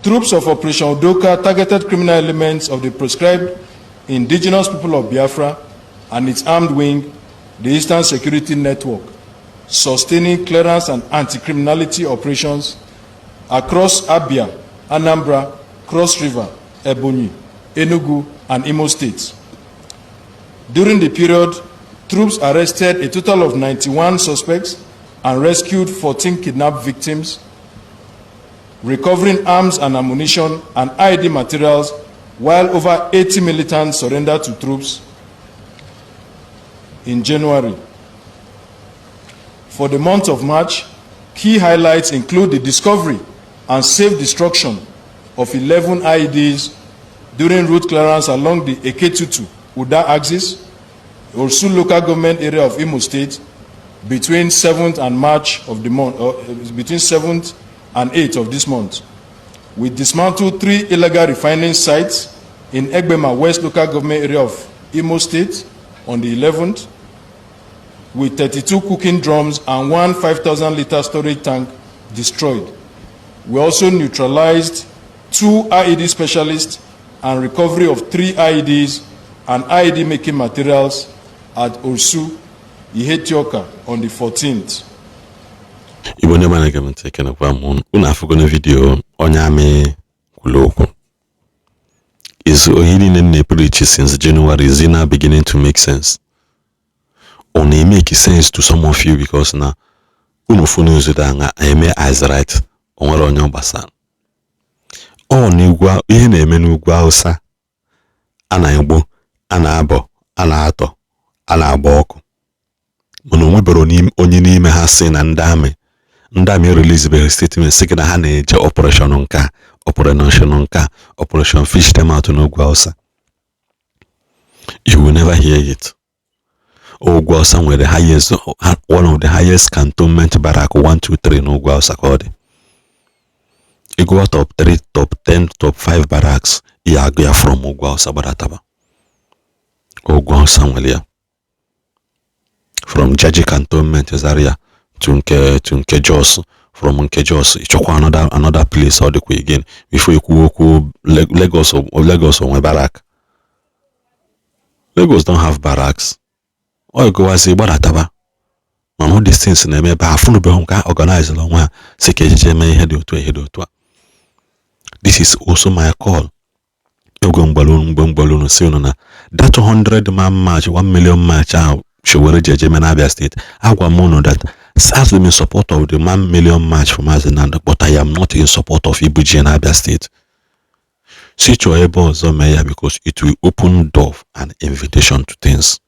Troops of Operation Udoka targeted criminal elements of the proscribed Indigenous People of Biafra and its armed wing, the Eastern Security Network, sustaining clearance and anti-criminality operations across Abia, Anambra, Cross River, Ebonyi, Enugu, and Imo states. During the period, troops arrested a total of 91 suspects and rescued 14 kidnapped victims, recovering arms and ammunition and IED materials, while over 80 militants surrendered to troops in January. For the month of March, key highlights include the discovery and safe destruction of 11 IEDs during route clearance along the Eketutu Uda axis, Orsu Local Government Area of Imo State, between 7th and March of the month, between 7th and 8th of this month. We dismantled three illegal refining sites in Egbema West Local Government Area of Imo State on the 11th, with 32 cooking drums and one 5,000 liter storage tank destroyed. We also neutralized two IED specialists and recovery of three IEDs and IED making materials at Orsu, Ihitioka on the 14th. Igbo ndị mara ege m ntị, ekenekwa m unu. Afụgo na video onye amị kwuru okwu is onye niile m na-epreach since January is now beginning to make sense. Ọ na-emake sense to some of you because na unu fụ news dị aṅa eme as right, o nwere onye ọ gbasara. Ọ n'ugwu ihe na-eme n'ugwu Hausa, a na-egbu, a na-abọ, a na-atọ, a na-agba ọkụ, mana o nwebere onye n'ime ha sị na ndị amị release statement sị gị na ha na-eje operation nke a, operation nke a, operation fish them out n'ugwu Hausa. You will never hear it. Ugwu Hausa nwere highest, one of the highest cantonment barrack, 1 2 3 n'ugwu Hausa ka ọ dị. Ịgụwa top 3, top 10, top 5 barracks, ya agụ ya from ugwu Hausa gbadataba. Ugwu Hausa nwere ya from Jaji Cantonment Zaria to nke Jos, from nke Jos ịchọkwa another place ọ dịkwa again before ikwu okwu Lagos. Lagos onwe barrack? Lagos don't have barracks. Ọ gụwazi gbadataba, mana all these things na-eme ebe a, afụnụbeghị nke ha organize onwe ha si ka ejeje mee ihe dị otu a, ihe dị otu a. This is also my call. Oge mgbalụ mgbe mgbalụ unu si unu na that 100 man march, 1 million march ahụ Sowore ji eje mee n'Abia State, agwa m unu that as I'm in support of the 1 million march for Mazi Nnamdi, but I am not in support of Ibuje n'Abia State. Si chọọ ebe ọzọ mee ya because it will open door and invitation to things.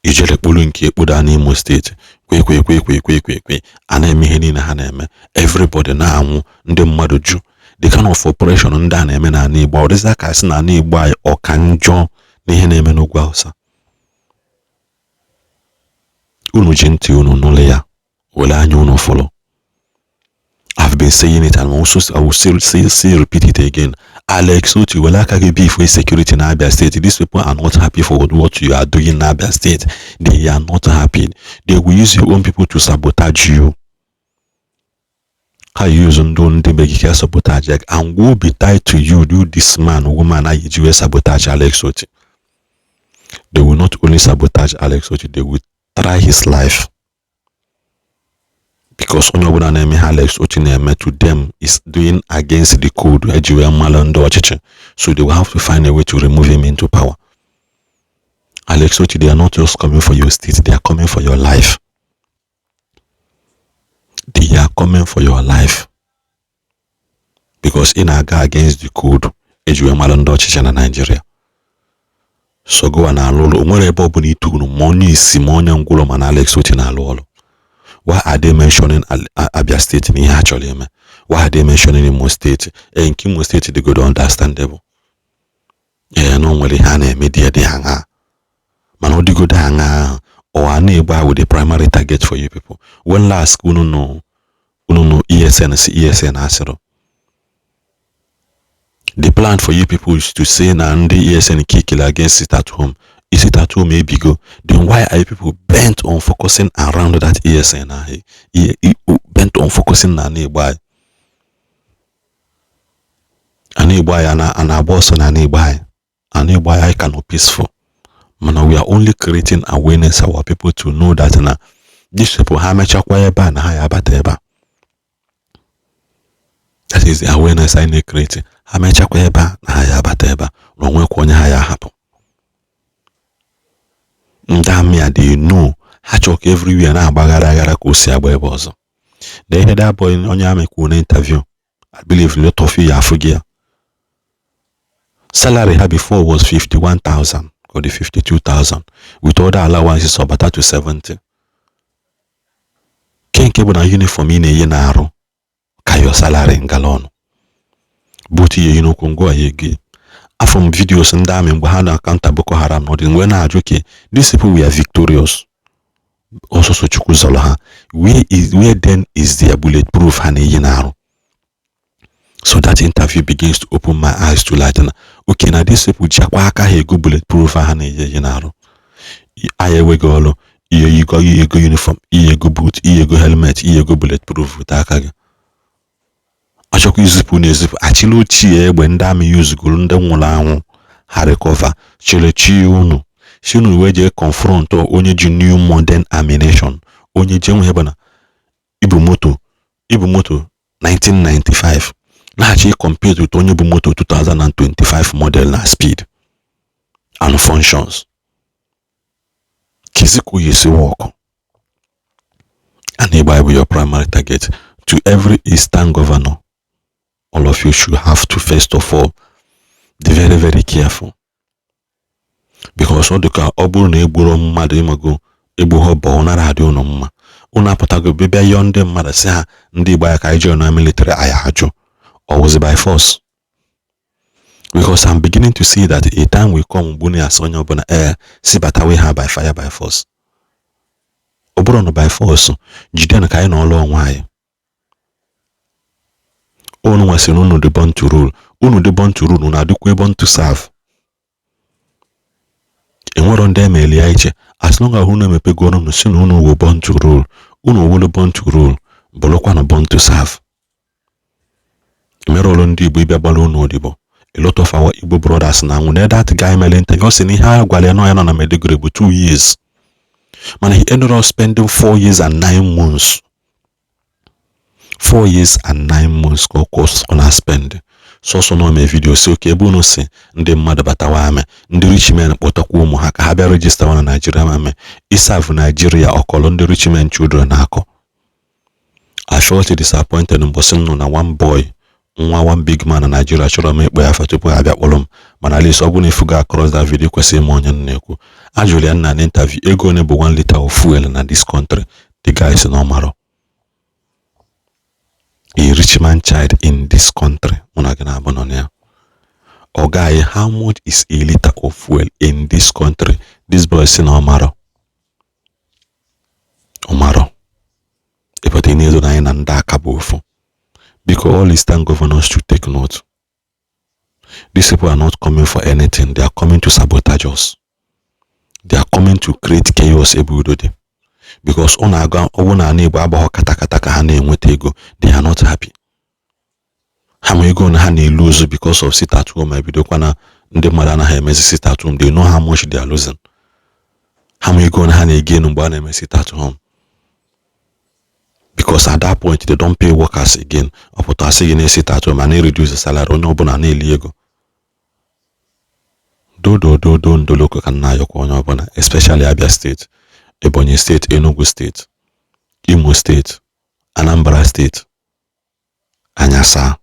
Ijele kpuru nke ekpoda n'Imo Steeti, kwe kwe kwe kwe kwe kwe kwe, a na-eme ihe niile ha na-eme, everybody na-anwụ, ndị mmadụ ju. The kind of operation ndị a na-eme n'ala Igbo, ọ dịzị ka sị n'ala Igbo anyị ọ ka njọ n'ihe na-eme n'ugwu Hausa. Unu ji ntị unu nụrụ ya, were anya unu fụrụ. I've been saying it and also I will still repeat it again. Alex Oti, were aka gị beef with security na Abia State. These people are not happy for what you are doing in Abia State. They are not happy. They will use your own people to sabotage you. Ha use ndị be gị ka sabotage ya and will be tied to you, you this man, woman a ji wee sabotage Alex Oti. They will not only sabotage Alex Oti, they will try his life. Because onye ọbụla na-eme ha Alex Oti na-eme to them is doing against the code eji wee mmalụ ndị ọchịchị, so they will have to find a way to remove him into power. Alex Oti, they are not just coming for your state, they are coming for your life. They are coming for your life because ị na-aga against the code eji wee mmalụ ndị ọchịchị na Nigeria. So gowa na-alụ ọrụ, o nwere ebe ọbụla ituru ma onye isi ma onye ngwụrọ, mana Alex Oti na-alụ ọrụ. Why are they mentioning Abia State n'ihe ha chọrọ ime? Why are they mentioning Imo State? Ee, nke Imo State dị good, understandable. Ee, na o nwere ihe a na-eme dị dị aṅa, mana ọ dịgodo aṅa ahụ, ọ na-egbu ahụ the primary target for you people. When last unu nụ ESN si ESN asịrị? The plan for you people is to say na ndị ESN kicked against sit at home. Is sit at home ebigo? Then why are you people bent on focusing around that ESN ahụ, bent on focusing na Igbo anyị? Ana Igbo anyị a na-agba ọsọ na ana Igbo anyị, ana Igbo anyị ka nọ peaceful, mana we are only creating awareness, our people to know that na these people, ha mechakwa ebe a na ha ya abata ebe a. That is the awareness anyị na-ecreate. Ha mechakwa ebe a na ha ya abata ebe a, na onwekwa onye ha ya ahapụ. Ndị army a, they know. Ha chọrọ ka everywhere na-agbaghara aghara ka o si agba ebe ọzọ. Na ihe that boy onye army kwuru na interview, I believe lot of you ya afụ gị ya. Salary ha before was 51,000 or the 52,000, with other allowances ọ bata to 70. Ke nke bụ na uniform ị na-eyi na-arụ ka your salary ngala ọnụ boot ihe n'ụkwụ ngwa ya ego. Afọ m videos ndị army mgbe ha na-acounter Boko Haram n'ọdị mgbe na-ajụ ke these people were victorious. Ọsọsọ Chukwu zọrọ ha. Where then is their bulletproof ha na-eyi na-arụ? So that interview begins to open my eyes to light na okay, na these people jiakwa aka ha ego bulletproof ha na-eyi eyi na-arụ. Anyị enweghị ọrụ ihe ego, ego uniform, ihe ego boot, ihe ego helmet, ihe ego bulletproof wete aka gị. Achọkwa izipụ na ezipụ achịla ochie egbe ndị army yuzugoro, ndị nwụrụ anwụ ha recover chịrị chi unu si unu wee jee confront onye ji new modern ammunition, onye ji enwe bụ na ibu moto 1995 na-achọ compete with onye bụ moto 2025 model na speed and functions. Kezi ka o esi work? And Igbo bụ your primary target. To every eastern governor, all of you should have to first of all be very, very careful, because ọ dị ka ọ bụrụ na egburo mmadụ, ịmago egbu ha bụ ọ nara adị unu mma. Unu apụtago bịa yọọ ndị mmadụ si ha ndị Igbo ya ka anyị join na military, anyị ajụ. Or was it by force? Because I'm beginning to see that a time will come mgbe unu ya asị onye ọbụla ee si batawe ha by fire, by force. Ọ bụrụ na by force, jidenu ka anyị nọọlụ onwe anyị. Unu nwesịrị unu dị born to rule, unu dị born to rule, unu adịkwa born to serve. Enwero ndị emeli ya iche. As long as unu emepego unu si na unu wụ born to rule, unu wụlụ born to rule, bụrụkwanụ born to serve. Emerụlụ ndị Igbo ịbịa gbara unu odibo. A lot of our Igbo brothers na anwụ na that guy mere interview, ọ sị na ihe a gwara ya na ya nọ na Maiduguri bụ 2 years, mana he ended up spending 4 years and 9 months. 4 years and 9 months ka ọ na-spend sọsọ na ome video si oke ebe unu si ndị mmadụ batawa army, ndị rich men kpọtakwa ụmụ ha ka ha bịa register na Nigeria army ịserve Nigeria. Ọkọlụ ndị rich men children na-akọ. I felt disappointed mbọsị m nọ na one boy, nwa one big man na Nigeria. Chọrọ m ịkpọ ya afa tupu ha bịa kpọrọ m, mana at least ọ bụrụ na ifugo across that video, kwesịrị ịma onye m na-ekwu. Ajụrụ ya nna na interview, ego one bụ 1 liter of fuel na this country? The guy si na ọ marọ. A rich man child in this country, mụ na gị na-abụ nọ na ya. Ọ gaghị, how much is a liter of fuel in this country? This boy si na ọ marọ, ọ marọ. Ịpụta ị na-ezo na anyị na ndị aka bụ ofu. Biko, all eastern governors should take note. These people are not coming for anything. They are coming to sabotage us. They are coming to create chaos ebe udo dị, because ọ na-aga ọwụ na ala Igbo agbahọ katakata ka ha na-enweta ego. They are not happy. Ha ma ego na ha na-elose because of sit at home. Ebidokwa na ndị mmadụ anaghị emezi sit at home. They know how much they are losing. Ha ma ego na ha na-egain mgbe a na-eme sit at home, because at that point they don't pay workers again. Ọ pụta asị gị na-sit at home ma na-reduce salary, onye ọbụla na-eli ego dodododo ndoloko. Ka nna ayọkwa onye ọbụla, especially Abia State, Ebonyi State, Enugu State, Imo State, Anambra State, anya saa,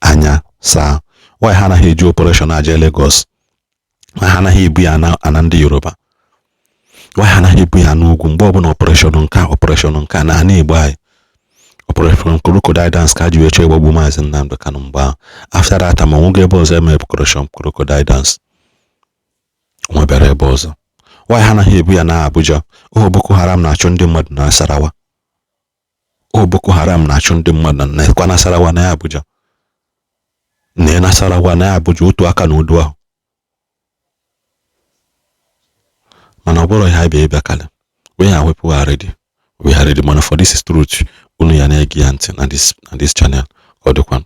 anya saa. Why ha anaghị eji operation aje Lagos? Why ha anaghị ebu ya ana ndị Yoruba? Why ha anaghị ebu ya n'ugwu? Mgbe ọbụla operation nke a, operation nke a na ana Igbo anyị, operation crocodile dance ka ji wee chọọ ịgbagbu Maazị Nnamdi Kanu mgbe ahụ. After that, ma nwoge ebe ọzọ eme operation crocodile dance nwebere ebe ọzọ. Why ha anaghị ebu ya na Abuja? O Boko Haram na-achụ ndị mmadụ na Nasarawa. O Boko Haram na-achụ ndị mmadụ na kwa Nasarawa na Abuja, na Nasarawa na Abuja, otu aka na udu ahụ. Mana ọ bụrụ ihe anyị bịa ịbịakalị, we are people are ready, we are ready. Mana for this is truth, unu ya na-ege ya ntị na this channel ka ọ dịkwa.